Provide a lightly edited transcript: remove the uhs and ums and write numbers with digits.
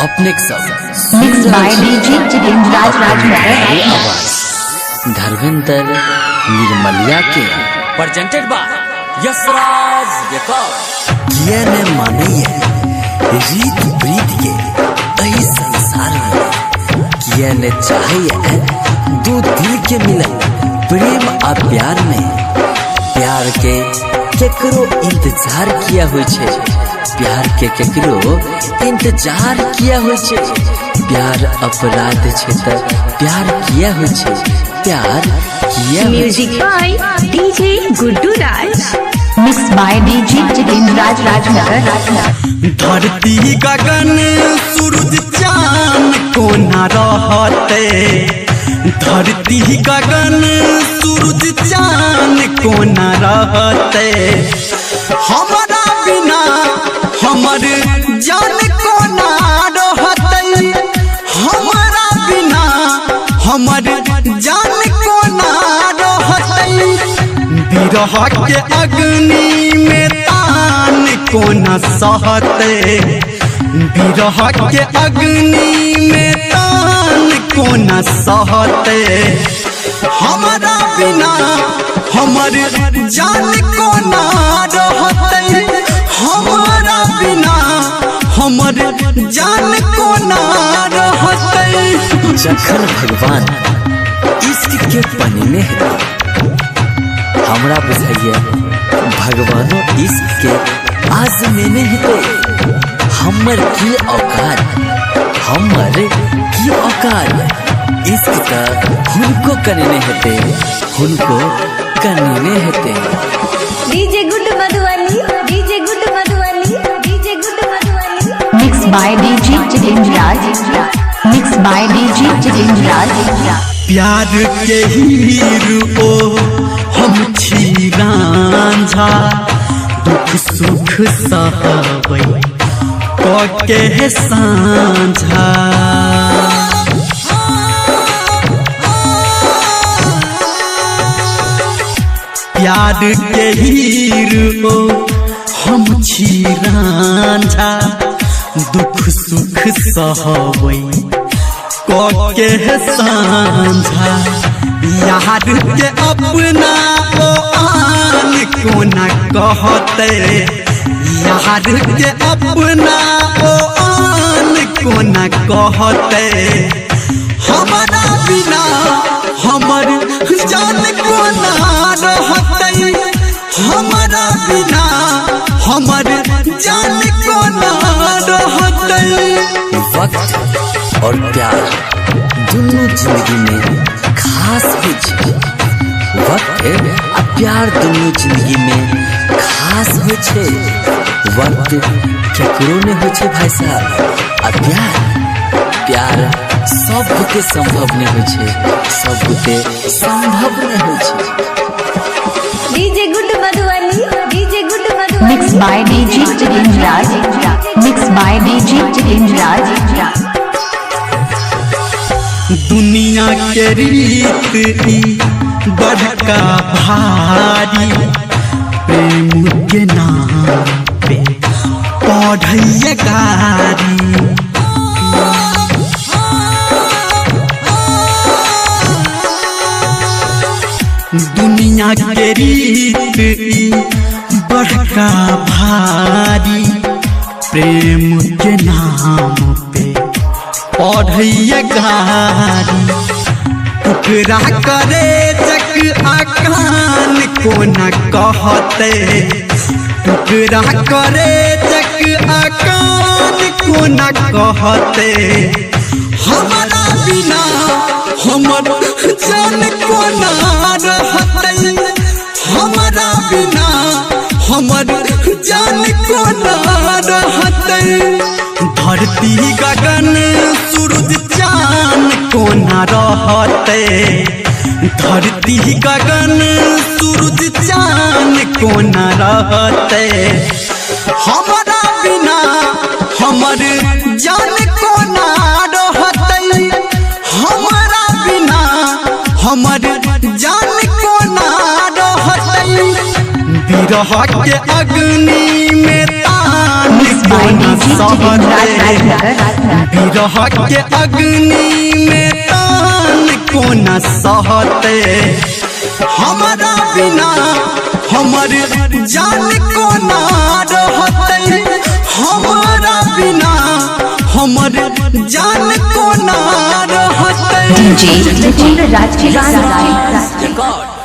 अपने सब Mixed by DJ Jitendra Raj Rajnagar. आवाज धर्मेंद्र निर्मलिया के प्रेजेंटेड बाय यशराज रिकॉर्ड। किया ने मानैया रीत प्रीत के एही संसार में, किया ने चाहैया दू दिल के मिलन प्रेम आ प्यार में। प्यार के केकरो इंतजार किया होइ छै, प्यार के केकरो इंतजार किया होइ छै। प्यार अपराध छै त प्यार किया होइ छै, प्यार किया होइ छै। Music by DJ Guddu Raj. Mixed by DJ Jitendra Raj Rajnagar. धरती गगन सूरज चांद कोना रहते, धरती गगन सूरज चांद कोना रहते। हमरा बिना हमर जान कोना रहते, हमरा बिना हमर जान कोना रहते। विरह के अग्नि में तान कोना सहते, विरह के अग्नि में तान कोना सहते। हमरा बिना हमर जान कोना रहते, हमरा बिना हमर जान कोना रहते। जखन भगवान इश्क के बनेने हेतै, हमरा बुझाइया भगवानो इश्क के आजमेने हेतै। हमर की औकात, हमर की औकात, इश्क त हुनको कनेने हेतै, हुनको कनेने हेतै। DJ Guddu Madhubani, DJ Guddu Madhubani, DJ Guddu Madhubani. Mixed by DJ Jitendra Raj. Mixed by DJ Jitendra Raj. प्यार के हीर ओ हम छी रांझा, दुख सुख सहबै क के साँझा। प्यार के हीर ओ हम छी रांझा, दुख सुख सहबै क के साँझा। यार के अपना ओ आन कोना कहते, यार के अपना ओ आन कोना कहते। हमरा बिना हमर जान कोना रहते, हमरा बिना हमर जान कोना रहते। वक्त और प्यार दुनू जिंदगी में खास होइ छै। वक्त आ प्यार दुनू जिंदगी में खास होइ छै। वक्त केकरो नहि होइ छै भाई साहब, आ प्यार, प्यार सब बुते संभव नहि होइ छै, सब बुते संभव नहि होइ छै। DJ Guddu Madhubani, DJ Guddu Madhubani. Mixed by DJ Jitendra Raj. Mixed by DJ Jitendra Raj. दुनिया के रीत ई बड़का भारी, प्रेम के नाम पे पढ़ैया गारी। दुनिया के रीत ई बड़का भारी, प्रेम के नाम पे पढ़ैया गारी। टुकड़ा करे जग आकान कोना कहते, टुकड़ा करे जग आकान कोना कहते। हमरा बिना हमर जान कोना रहते, हमरा बिना हमर जान कोना रहते। धरती गगन सूरज चांद कोना रहते, धरती गगन सूरज चांद कोना रहते। हमरा बिना हमर जान कोना रहते, हमरा बिना हमर जान कोना रहते। विरह के अग्नि में तान Mixed by कोना DJ Jitendra सहते, Raj. Rajnagar। विरह के अग्नि में तान कोना सहते, हमारा बिना हमर जान कोना रहते, हमारा बिना हमर जान कोना रहते। DJ Jitendra Raj Yasraj record.